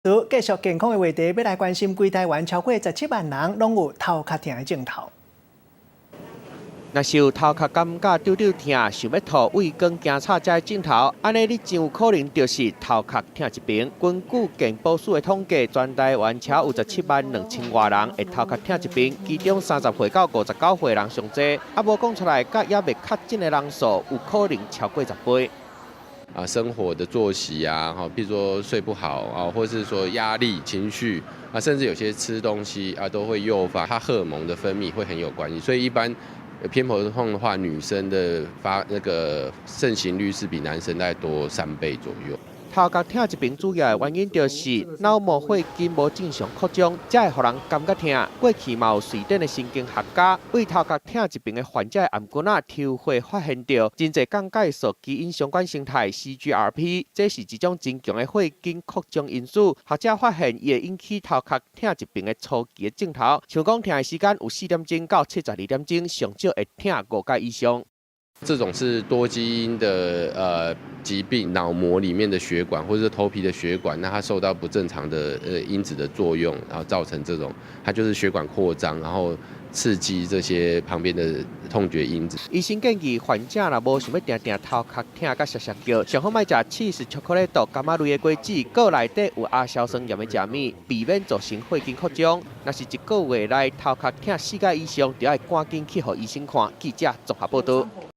繼續健康的話題，欲來關心規台灣超過17萬人攏有頭殼疼的症頭。若是有頭殼感覺搐搐疼，想欲吐、畏光驚吵這的症頭，按呢你真有可能就是頭殼疼一爿。根據健保署的統計，全台灣超有17萬2千外人會頭殼疼一爿，其中30歲到59歲人上濟。啊，無講出來，佮猶未確診的人數有可能超過10倍。啊，生活的作息啊，哈，譬如說睡不好啊，或是說壓力、情緒啊，甚至有些吃東西啊，都會誘發它荷爾蒙的分泌，會很有關係。所以一般偏頭痛的話，女生的發那個盛行率是比男生大概多3倍左右。頭殼疼一爿主要的原因就是腦膜血筋無正常擴張，才會予人感覺疼。過去嘛有瑞典的神經學家對頭殼疼一爿的患者的頷骨仔抽血發現著真濟降解素基因相關形態 CGRP，這是一種真強的血筋擴張因子。學者發現伊會引起頭殼疼一爿的初期的症頭，像講疼的時間有4點鐘到72點鐘，上少會疼5擺以上。這種是多基因的疾病，腦膜裡面的血管或者是頭皮的血管，那它受到不正常的因子的作用，然後造成這種，它就是血管擴張，然後刺激這些旁邊的痛覺因子。醫生建議患者若無想欲定定頭殼疼佮澀澀叫，上好莫食起司、巧克力豆、柑仔類的果子，閣內底有亞硝酸鹽的食物，避免造成血筋擴張。若是一個月內頭殼疼4擺以上，就愛趕緊去予醫生看。記者綜合報道。